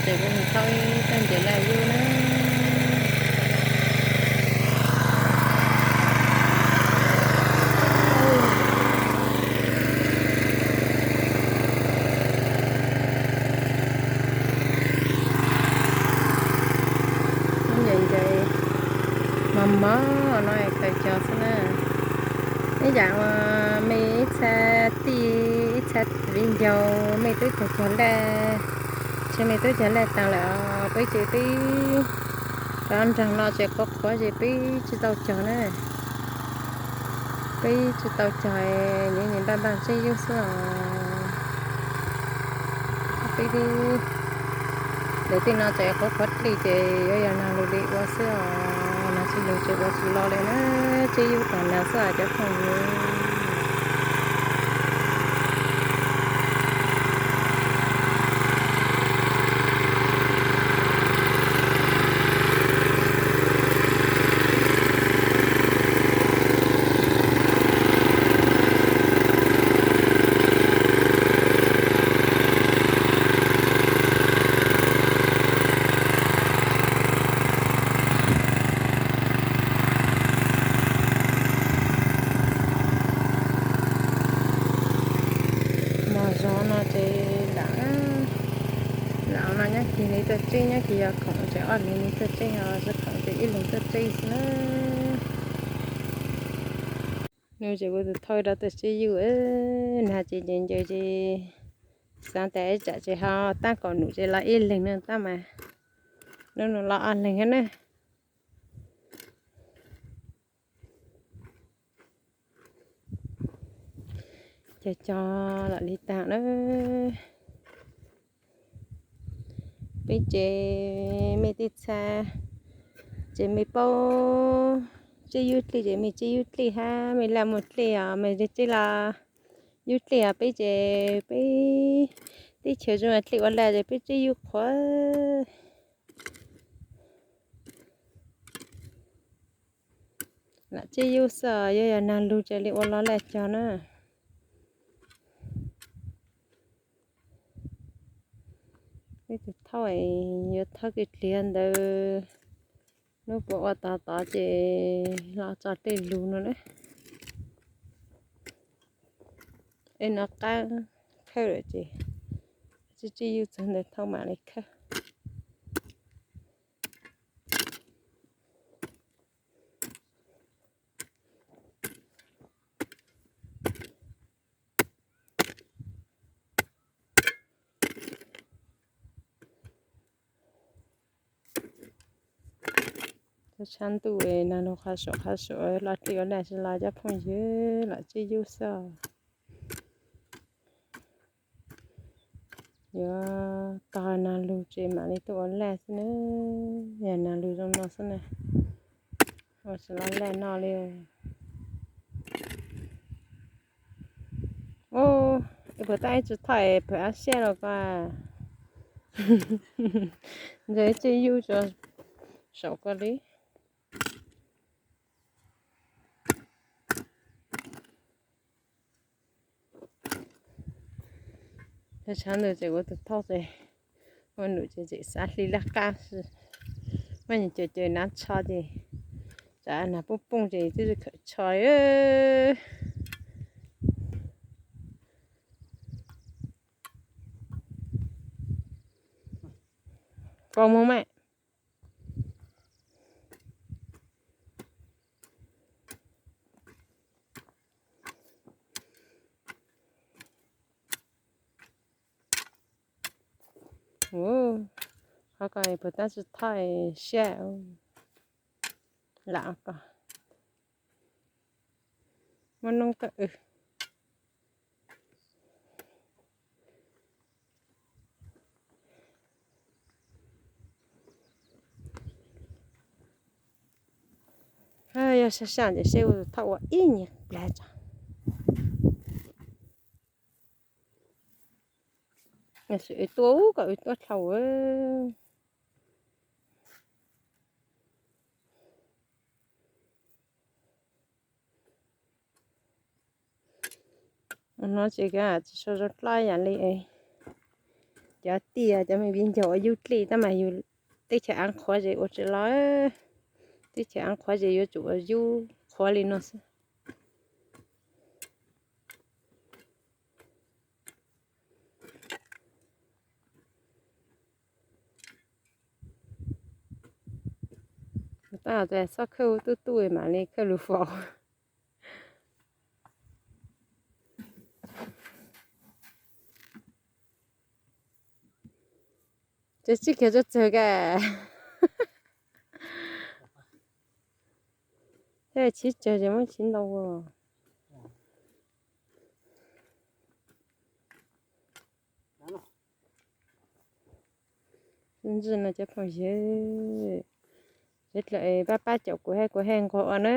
Ces kuv mus thauj ib tag nrhiav laj yub na. Nce nce mos mos no kawg cog xwb na. Ib yam uas mej ib txha tij ib txha viv ncaus mej twb cog cog laj, tsis mej twb cog laj taag lawm, peb ces peb cov nraag no ces qhuav qhuav ces peb tsis tau cog na. Peb tsis tau cog, nyias nyias npaj npaj tseb yub xwb os. Peb lub ntawm tej no ces qhuav qhuav dlej ces yuav yog nag lug li ua xwb os, nag tsis lug ces ua tsis lo li na, tseb yub tag nag xwb cov phooj ywg. Mos zog no ces lam, lam no nyob kis li tuaj tseb, nyob kis yog khoom ces ob leeg li tuaj tseb, ho tsis khoom ces ib leeg tuaj tseb xwb na. Nws ces kuv tus thauj rau tuaj tseb yub, nag ces ncaws ncaws ces xav tas ib tsam ces ho tab kaum num ces los ib leeg no tab mas, hnub no los ob leeg na. Cog cog lam li tag na. Peb ces mej tej txha ces mej paub tseb yub dlej ces mej tseb yub dlej hab mej laj muag dlej os, mej tseb los yub dlej os. Peb ces peb teb chaws zoo dlej ua laj ces peb tseb yub qhuav. Lam tseb yub xwb, yog yog nag lug ces li ua lo laj cog na. Peb tus thauj yuav thauj kiag dliag ntawd, hnub puas ua tod tod ces los tso dlej lug no na. Es no qab khawb lawm ces tseb tseb yub txog ntawd thauj mam li khawb. Tshav ntuj nag nug qhov saum qhov saum los dlej ua laj tsis los cov phooj ywg, lam tseb yub xwb. Yuav tog nag lug ces mam li tuaj ua laj xwb na. Yog nag lug zoo no xwb na, ua tsis los laj no li. Ub, puas tab ib tsi thoj puas ab siab los ko. Ntses tseb yub tso saum ko li. Tshav ntuj ces ua tus thauj ces ua num ces tseem xav hli laj qab, muaj nyias caws caws nav tsho ces tsam nag poob poob ces twb khawm tsho. Koj mus mas. Qhov ko puas tab tsi thoj siab. Lam ko muaj noob koj w. Yog sab sab ces seb ua thauj ua ib nyuag plag tso. Sim tua ub kom ua tuaj dlhau. No ces tsis tshua zoo dlab yam li es Cov tiaj cov me viv ncaus ua yub dlej tab mas yus teb chaws av qhuav ces ua tsis los. Teb chaws av qhuav ces yuav tsum ua yub qhuav li no xwb. Tab txhob khawb tuj tuj mam li khawb lus faus. Ces tsis kiag tso tsawg ka. Thiab chiv tsawg ces muab chiv ntau. Ntsis no cov phooj ywg, sawv dlawg pab pab caum kuv thiab kuv thiaj nquag ua na.